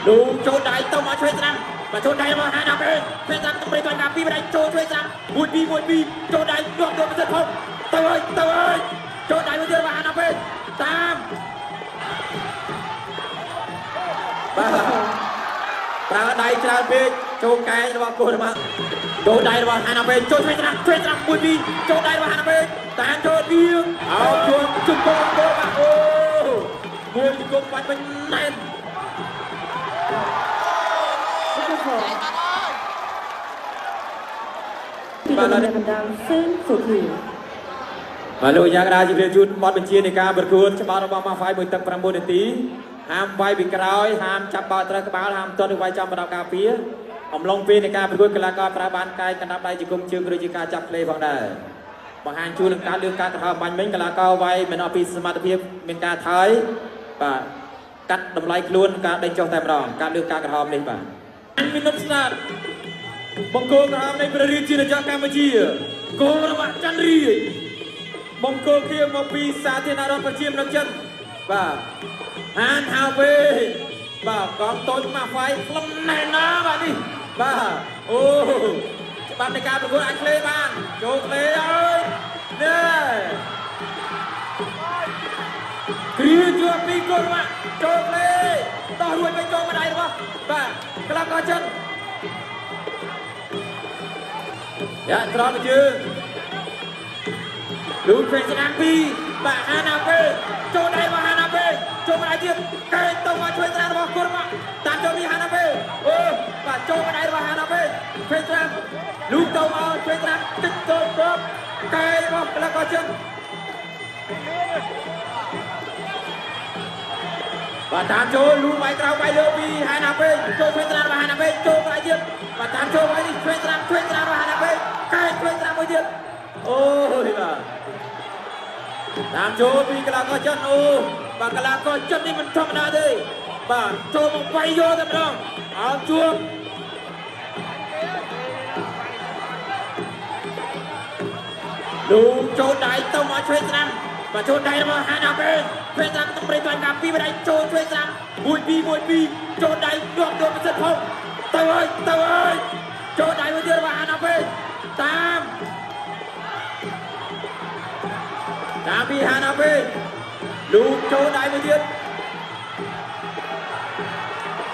លូចូលដៃទៅមកឆ្វេងស្ដាំបាទចូលដៃរបស់ហាណាពេឆ្វេងស្ដាំតម្រេចការពីរដៃចូលឆ្វេងស្ដាំ1 2 1 2ចូលដៃយកយកប្រសិទ្ធផងទៅហើយទៅហើយចូលដៃមួយទៀតរបស់ហាណាពេតាមបាទប្រើដៃច្រើនពេកចូលកែងរបស់គូរមកចូលដៃរបស់ហាណាពេចូលឆ្វេងស្ដាំឆ្វេងស្ដាំ1 2ចូលដៃរបស់ហាណាពេតាមចូលៀងអោជួនជង្គង់គោបាទអូមួយជង្គង់បាច់វិញណែន ពីលោកអ្នកកណ្ដាលសឿនសុធី បាទលោកយ៉ាងរាជជំរាបជូនបទបញ្ជានៃការប្រកួតច្បាប់របស់ម៉ាហ្វាយមួយទឹក9នាទីហាមវាយពីក្រោយហាមចាប់បាល់ត្រូវក្បាលហាមទាត់ឬវាយចំបណ្ដោការពារអំឡុងពេលនៃការប្រកួតកីឡាករប្រើបានកែកណ្ដាប់ដៃជង្គង់ជើងឬជាការចាប់ផ្លេផងដែរបង្ហាញជូននឹងការលើកការក្រហមបាញ់មិញកីឡាករវាយមិនអស់ពីសមត្ថភាពមានការថយបាទកាត់តម្លៃខ្លួនការដេញចុះតែម្ដងការលើកការក្រហមនេះបាទមីនុតស្នាតបង្គោលក្រហមនៃព្រះរាជាណាចក្រកម្ពុជាគោរមចន្ទរាជ បង្គោលខៀវមកពីសាធារណរដ្ឋប្រជាមានិតចិនបាទហានហាវេបាទកងតូចម៉ាហ្វៃក្លំណែនណាបាទនេះបាទអូច្បាប់នៃការប្រកួតអាចក្លេបានចូលក្លេហើយនេះគ្រាជួពីគល់មកចូលក្លេដោះរួចវិញចូលម្ដាយរបស់បាទក្លឹបកចិនយ៉ាត្រង់ជើង លូនពេស្នាមពីរបាទហាណាពេចូលដៃរបស់ហាណាពេចូលម្ដាយទៀតកែទៅមកជួយត្រារបស់គុរមកតាមចូលពីហាណាពេអូបាទចូលម្ដាយរបស់ហាណាពេពេត្រាលូនទៅមកជួយត្រាតិចទៅគ្រាប់កែរបស់ក្លឹបកចិនបាទតាមចូលលូនវាយក្រៅវាយលើពីហាណាពេចូលជួយត្រារបស់ហាណាពេចូលម្ដាយទៀតបាទតាមចូលវាយនេះជួយត្រាជួយត្រារបស់ហាណាពេកែជួយត្រាមួយទៀតអូយបាទ តាមចូលពីកីឡាករចិនអូបាទកីឡាករចិននេះមិនធម្មតាទេបាទចូលមកវាយយកតែម្ដងអោជួបលូចូលដៃទៅមកឆ្វេងស្ដាំបាទចូលដៃរបស់ហាណាពេឆ្វេងស្ដាំតម្រេចបាញ់ការពីរដៃចូលឆ្វេងស្ដាំ1 2 1 2ចូលដៃយកយកប្រសិទ្ធផងទៅហើយទៅហើយចូលដៃមួយទៀតរបស់ហាណាពេតាម តាមពីហាណាពេលូចូលដៃមួយទៀត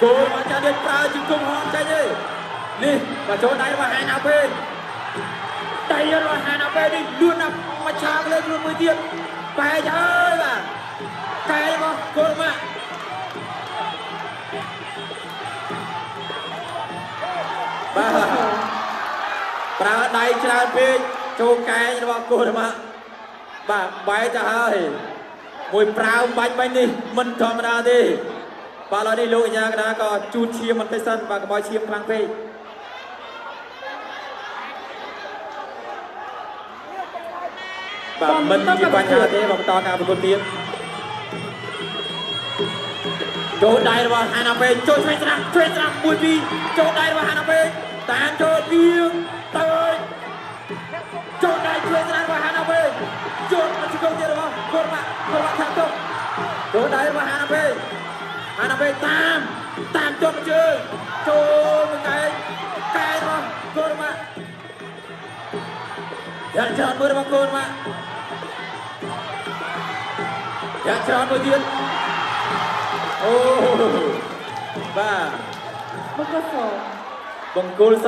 គោមកចានេះប្រើជង្គង់ហងចេញទេនេះមកចូលដៃរបស់ហាណាពេដៃរបស់ហាណាពេនេះលឿនណាស់មកឆាកលើខ្លួនមួយទៀតបែកហើយបាទកែរបស់គោមកបាទប្រើដៃច្រើនពេកចូលកែងរបស់គោមក បាទបែកទៅហើយមួយប្រាវបាញ់បាញ់នេះមិនធម្មតាទេបាទឥឡូវនេះលោកអញ្ញាកណ្ដាលក៏ជូតឈាមបន្តិចសិនបាទកុំឲ្យឈាមខ្លាំងពេកបាទមិនជាបញ្ហាទេបាទបន្តការប្រកួតទៀតចូលដៃរបស់ហាណាពេចូលឆ្វេងស្ដាំឆ្វេងស្ដាំ1 2ចូលដៃរបស់ហាណាពេតាមចូលៀងទៅហើយ ចូលដៃជួយស្រារបស់ហាណាវេចូលមកជង្គង់ទៀតរបស់គល់ម៉ាក់គល់ម៉ាក់ខាងទុកចូលដៃរបស់ហាណាវេហាណាវេតាមតាមជុំជើងចូលមួយកែងកែរបស់គល់ម៉ាក់យ៉ាងច្រើនមួយរបស់គល់ម៉ាក់យ៉ាងច្រើនមួយទៀតអូបាទ បង្គោលស បង្គោលស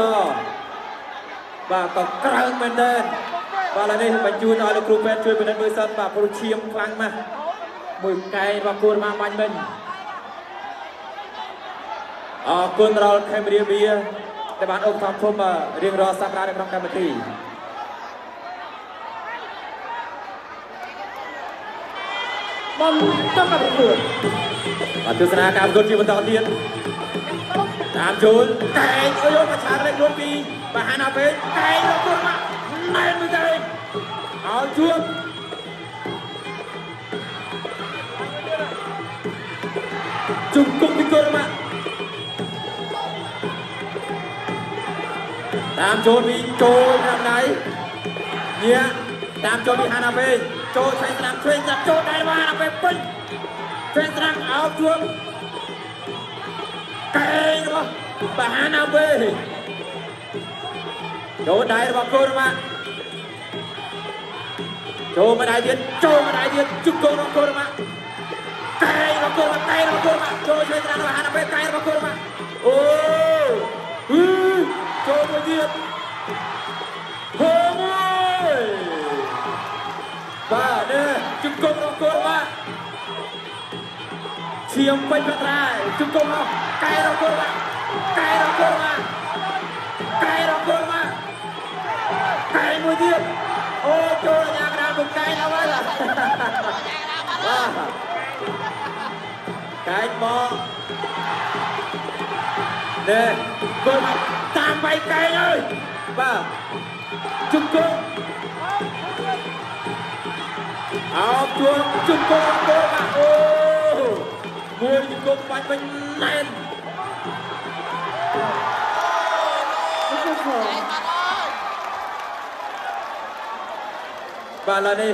បាទក៏ក្រើងមែនទែនបាទឥឡូវនេះបញ្ជូនឲ្យលោកគ្រូពេទ្យជួយពិនិត្យមើលសិនបាទព្រោះឈាមខ្លាំងណាស់មួយកែងរបស់គូរមកបាញ់មិញអរគុណដល់ខេមរាបៀដែលបានឧបត្ថម្ភធំរៀងរាល់សប្តាហ៍នៅក្នុងកម្មវិធី បន្តការប្រកួត បាទទស្សនាការប្រកួតជាបន្តទៀតតាមជូនកែងអុយមកឆាកលេខខ្លួនពីបាទហាណាពេកកែងរបស់គូរមកណែនមួយកែងឲ្យជួប ជង្គង់ពីគល់មកតាមចូលពីចូលខាងដៃញាក់តាមចូលពីហាណាពេចូលឆ្វេងស្ដាំឆ្វេងស្ដាំចូលដៃរបស់ហាណាពេពេញឆ្វេងស្ដាំអោបជួង កែងរបស់បាហាណាវេចូលដៃរបស់គោរម៉ាចូលមកដៃទៀតចូលមកដៃទៀតជង្គង់របស់គោរម៉ាកែងរបស់គោរម៉ាកែងរបស់គោរម៉ាចូលជួយត្រាំរបស់ហាណាវេកែងរបស់គោរម៉ាអូអឺចូលមួយទៀតហូមួយបាទនេះជង្គង់របស់គោរម៉ាឈាមពេញបត្រាជង្គង់របស់កែរបស់គោរម៉ាកែរបស់គោរម៉ាកែរបស់គោរម៉ាកែមួយទៀតអូចូលអាញាកដាលមួយកែដល់ហើយបាទកែមកនេះគោរម៉ាតាមបៃកែហើយបាទជង្គង់អោបជួនជង្គង់របស់គោរម៉ាអូមួយជង្គង់បាញ់វិញណែន បង្គោលស បាទឥឡូវនេះ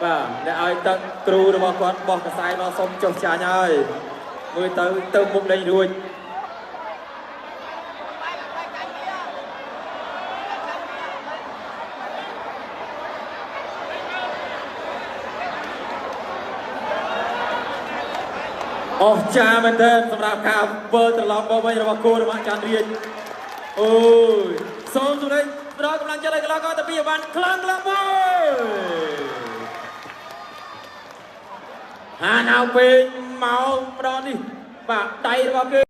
បាទអ្នកឲ្យទឹកគ្រូរបស់គាត់បោះកសែមកសុំចុះចាញ់ហើយមើលទៅទៅមុខលេងរួចអស្ចារ្យមែនទែនសម្រាប់ការវិលត្រឡប់មកវិញរបស់គូរបស់ចន្ទរាជអូយសូមសម្លេងផ្ដល់កម្លាំងចិត្តឲ្យកីឡាករតាពីឲ្យបានខ្លាំងខ្លាំងមួយហាណៅពេកមកម្ដងនេះបាទដៃរបស់គេ។